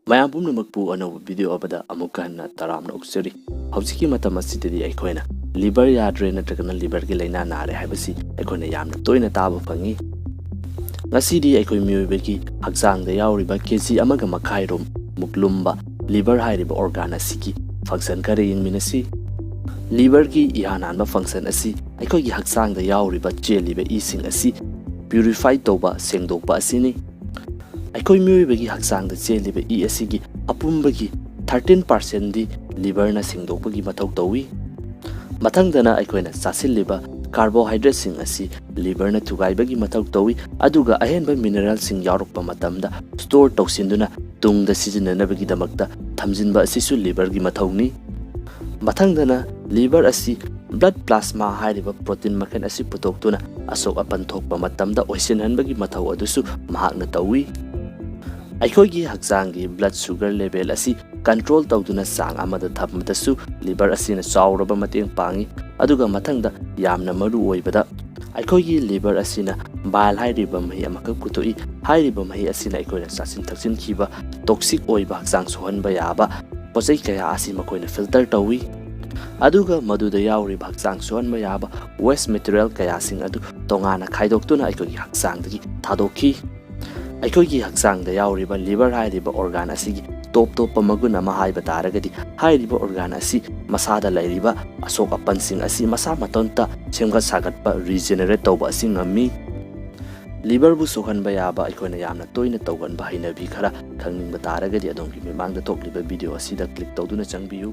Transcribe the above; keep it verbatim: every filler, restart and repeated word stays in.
ꯃꯌꯥꯝ ꯄꯨꯝꯅꯃꯛꯄꯨ ꯑꯅꯧꯕ ꯚꯤꯗꯤꯑꯣ ꯑꯃꯗ ꯑꯃꯨꯛꯀ ꯍꯟꯅ ꯇꯔꯥꯝꯅ ꯑꯣꯛꯆꯔꯤ꯫ ꯍꯧꯖꯤꯛꯀꯤ ꯃꯇꯝ ꯑꯁꯤꯗꯗꯤ ꯑꯩꯈꯣꯏꯅ ꯂꯤꯚꯔ ꯌꯥꯗ꯭ꯔꯦ ꯅꯠꯇ꯭ꯔꯒꯅ ꯂꯤꯚꯔꯒꯤ ꯂꯥꯏꯅꯥ ꯅꯥꯔꯦ ꯍꯥꯏꯕꯁꯤ ꯑꯩꯈꯣꯏꯅ ꯌꯥꯝꯅ ꯇꯣꯏꯅ ꯇꯥꯕ ꯐꯪꯏ꯫ ꯉꯁꯤꯗꯤ ꯑꯩꯈꯣꯏ ꯃꯤꯑꯣꯏꯕꯒꯤ ꯍꯛꯆꯥꯡꯗ ꯌꯥꯎꯔꯤꯕ ꯀꯦ ꯖꯤ ꯑꯃꯒ ꯃꯈꯥꯏ ꯔꯣꯝ ꯃꯨꯛ ꯂꯨꯝꯕ ꯂꯤꯚꯔ ꯍꯥꯏꯔꯤꯕ ꯑꯣꯔꯒꯥꯟ ꯑꯁꯤꯒꯤ ꯐꯪꯁꯟ ꯈꯔ ꯌꯦꯡꯃꯤꯟꯅꯁꯤ꯫ ꯂꯤꯚꯔꯒꯤ ꯏꯍꯥꯟ ꯍꯥꯟꯕ ꯐꯪꯁꯟ ꯑꯁꯤ ꯑꯩꯈꯣꯏꯒꯤ ꯍꯛꯆꯥꯡꯗ ꯌꯥꯎꯔꯤꯕ ꯆꯦꯜꯂꯤꯕ ꯏꯁꯤꯡ ꯑꯁꯤ ꯄ꯭ꯌꯨꯔꯤꯐꯥꯏ ꯇꯧꯕ, ꯁꯦꯡꯗꯣꯛꯄ ꯑꯁꯤꯅꯤ꯫ ꯑꯩꯈꯣꯏ ꯃꯤꯑꯣꯏꯕꯒꯤ ꯍꯛꯆꯥꯡꯗ ꯆꯦꯜꯂꯤꯕ ꯏ ꯑꯁꯤꯒꯤ ꯑꯄꯨꯝꯕꯒꯤ ꯊꯥꯔꯇꯤꯟ ꯄꯥꯔꯁꯦꯟꯗꯤ ꯂꯤꯚꯔꯅ ꯁꯦꯡꯗꯣꯛꯄꯒꯤ ꯃꯊꯧ ꯇꯧꯏ꯫ ꯃꯊꯪꯗꯅ ꯑꯩꯈꯣꯏꯅ ꯆꯥꯁꯤꯜꯂꯤꯕ ꯀꯥꯔꯕꯣꯍꯥꯏꯗ꯭ꯔꯦꯠꯁꯤꯡ ꯑꯁꯤ ꯂꯤꯚꯔꯅ ꯊꯨꯒꯥꯏꯕꯒꯤ ꯃꯊꯧ ꯇꯧꯏ, ꯑꯗꯨꯒ ꯑꯍꯦꯟꯕ ꯃꯤꯅꯔꯦꯜꯁꯤꯡ ꯌꯥꯎꯔꯛꯄ ꯃꯇꯝꯗ ꯁ꯭ꯇꯣꯔ ꯇꯧꯁꯤꯟꯗꯨꯅ ꯇꯨꯡꯗ ꯁꯤꯖꯤꯟꯅꯅꯕꯒꯤꯗꯃꯛꯇ ꯊꯝꯖꯤꯟꯕ ꯑꯁꯤꯁꯨ ꯂꯤꯚꯔꯒꯤ ꯃꯊꯧꯅꯤ꯫ ꯃꯊꯪꯗꯅ ꯂꯤꯚꯔ ꯑꯁꯤ ꯕ꯭ꯂꯗ ꯄ꯭ꯂꯥꯁꯃꯥ ꯍꯥꯏꯔꯤꯕ ꯄ꯭ꯔꯣꯇꯤꯟ ꯃꯈꯜ ꯑꯁꯤ ꯄꯨꯊꯣꯛꯇꯨꯅ ꯑꯁꯣꯛ ꯑꯄꯟ ꯊꯣꯛꯄ ꯃꯇꯝꯗ ꯑꯣꯏꯁꯤꯟꯍꯟꯕꯒꯤ ꯃꯊꯧ ꯑꯗꯨꯁꯨ ꯃꯍꯥꯛꯅ ꯇꯧꯏ꯫ ꯑꯩꯈꯣꯏꯒꯤ ꯍꯛꯆꯥꯡꯒꯤ ꯕ꯭ꯂꯗ ꯁꯨꯒꯔ ꯂꯦꯚꯦꯜ ꯑꯁꯤ ꯀꯟꯇ꯭ꯔꯣꯜ ꯇꯧꯗꯨꯅ ꯆꯥꯡ ꯑꯃꯗ ꯊꯝꯕꯗꯁꯨ ꯂꯤꯚꯔ ꯑꯁꯤꯅ ꯆꯥꯎꯔꯕ ꯃꯇꯦꯡ ꯄꯥꯡꯏ꯫ ꯑꯗꯨꯒ ꯃꯊꯪꯗ ꯌꯥꯝꯅ ꯃꯔꯨ ꯑꯣꯏꯕꯗ ꯑꯩꯈꯣꯏꯒꯤ ꯂꯤꯚꯔ ꯑꯁꯤꯅ ꯕꯥꯏꯜ ꯍꯥꯏꯔꯤꯕ ꯃꯍꯤ ꯑꯃꯈꯛ ꯄꯨꯊꯣꯛꯏ꯫ ꯍꯥꯏꯔꯤꯕ ꯃꯍꯤ ꯑꯁꯤꯅ ꯑꯩꯈꯣꯏꯅ ꯆꯥꯁꯤꯟ ꯊꯛꯆꯤꯟꯈꯤꯕ ꯇꯣꯛꯁꯤꯛ ꯑꯣꯏꯕ, ꯍꯛꯆꯥꯡ ꯁꯣꯛꯍꯟꯕ ꯌꯥꯕ ꯄꯣꯠꯆꯩ ꯀꯌꯥ ꯑꯁꯤ ꯃꯈꯣꯏꯅ ꯐꯤꯜꯇꯔ ꯇꯧꯏ꯫ ꯑꯗꯨꯒ ꯃꯗꯨꯗ ꯌꯥꯎꯔꯤꯕ ꯍꯛꯆꯥꯡ ꯁꯣꯛꯍꯟꯕ ꯌꯥꯕ ꯋꯦꯁ ꯃꯦꯇꯔꯤꯌꯦꯜ ꯀꯌꯥꯁꯤꯡ ꯑꯗꯨ ꯇꯣꯉꯥꯟꯅ ꯈꯥꯏꯗꯣꯛꯇꯨꯅ ꯑꯩꯈꯣꯏꯒꯤ ꯍꯛꯆꯥꯡꯗꯒꯤ ꯊꯥꯗꯣꯛꯈꯤ꯫ ꯑꯩꯈꯣꯏꯒꯤ ꯍꯛꯆꯥꯡꯗ ꯌꯥꯎꯔꯤꯕ ꯂꯤꯚꯔ ꯍꯥꯏꯔꯤꯕ ꯑꯣꯔꯒꯥꯟ ꯑꯁꯤꯒꯤ ꯇꯣꯞ ꯇꯣꯞꯄ ꯃꯒꯨꯟ ꯑꯃ ꯍꯥꯏꯕ ꯇꯥꯔꯒꯗꯤ, ꯍꯥꯏꯔꯤꯕ ꯑꯣꯔꯒꯥꯟ ꯑꯁꯤ ꯃꯁꯥꯗ ꯂꯩꯔꯤꯕ ꯑꯁꯣꯛ ꯑꯄꯟꯁꯤꯡ ꯑꯁꯤ ꯃꯁꯥ ꯃꯇꯣꯟꯇ ꯁꯦꯝꯒꯠ ꯁꯥꯒꯠꯄ, ꯔꯤꯖꯦꯅꯦꯔꯦꯠ ꯇꯧꯕ ꯑꯁꯤ ꯉꯝꯃꯤ꯫ ꯂꯤꯚꯔꯕꯨ ꯁꯣꯛꯍꯟꯕ ꯌꯥꯕ ꯑꯩꯈꯣꯏꯅ ꯌꯥꯝꯅ ꯇꯣꯏꯅ ꯇꯧꯒꯟꯕ ꯍꯩꯅꯕꯤ ꯈꯔ ꯈꯪꯅꯤꯡꯕ ꯇꯥꯔꯒꯗꯤ, ꯑꯗꯣꯝꯒꯤ ꯃꯤꯃꯥꯡꯗ ꯊꯣꯛꯂꯤꯕ ꯚꯤꯗꯤꯑꯣ ꯑꯁꯤꯗ ꯀ꯭ꯂꯤꯛ ꯇꯧꯗꯨꯅ ꯆꯪꯕꯤꯌꯨ꯫